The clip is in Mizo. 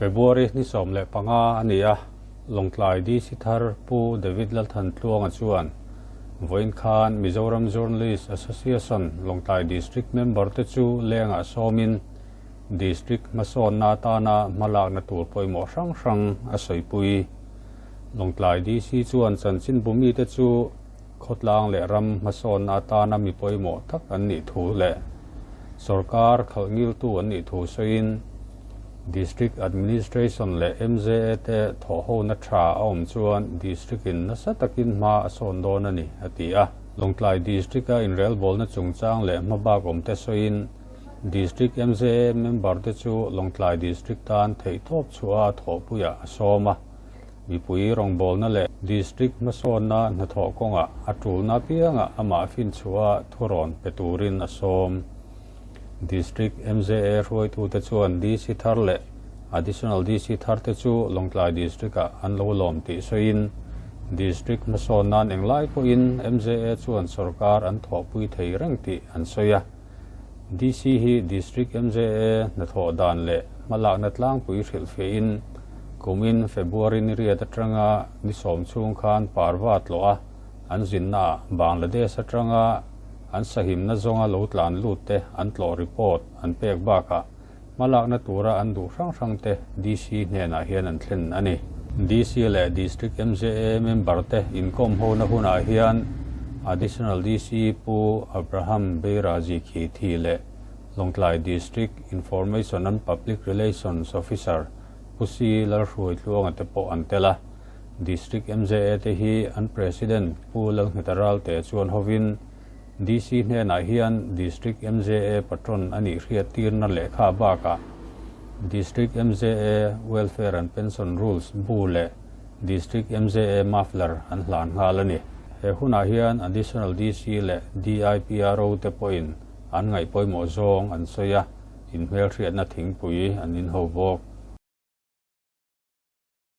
February ni 15 a ni a, Lawngtlai DC thar Pu David Lalthantluanga chuan vawiin khan Mizoram Journalist Association Lawngtlai District member te chu lengah sawmin District hmasawnna atana hmalakna tur pawimawh hrang hrang a sawipui. Lawngtlai DC chuan chanchinbu mite chu khawtlang leh ram hmasawnna atana mi pawimawh tak an nih thu leh sorkar khalh ngiltu an nih thu sawiin District Administration leh MJA te thawhhona tha a awm chuan District in nasa takin hma a sawn dawn a ni, a ti a. Lawngtlai District-a inrelbawlna chungchang leh hmabak awmte sawiin District MJA member te chu Lawngtlai District tan theihtawp chhuah a thawhpuiah a sawm a. Mipui rawngbawlna leh District hmasawnna hnathawh kawngah a tulna apiangah amah finchhuah thurawn pe turin a sawm. District MJA hruaitute chuan DC thar leh Additional DC thar te chu Lawngtlai District-ah an lo lawm tih sawiin, District hmasawn nan englai pawhin MJA chuan sorkar an thawhpui thei reng tih an sawi a. DC hi District MJA hnathawh dan leh hmalakna tlangpui hrilhfiahin kumin February ni riat atanga ni sawm chhung khan parva tlawh a an zinnaah Bangladesh atanga an sahimna zawnga lo tlan lut te an tlawh report an pek bakah hmalakna tura an duh hrang hrang te DC hnenah hian an thlen a ni. DC leh District MJA member te inkawm hona hunah hian Additional DC Pu Abraham Beiraji Khithi leh Lawngtlai District Information and Public Relations Officer Pu C Lalhruai Tluanga te pawh an tel a. District MJA te hi an President Pu Lalngheta Ralte chuan hovin DC hnenah hian District MJA patron a nih hriat tirna lehkha bakah District MJA Welfare and Pension Rules bu leh District MJA Muffler an hlan nghal a ni. He hunah hian Additional DC leh DIPRO te pawhin an ngaih pawimawh zawng an sawi a, inhmelhriatna thingpui an inho bawk.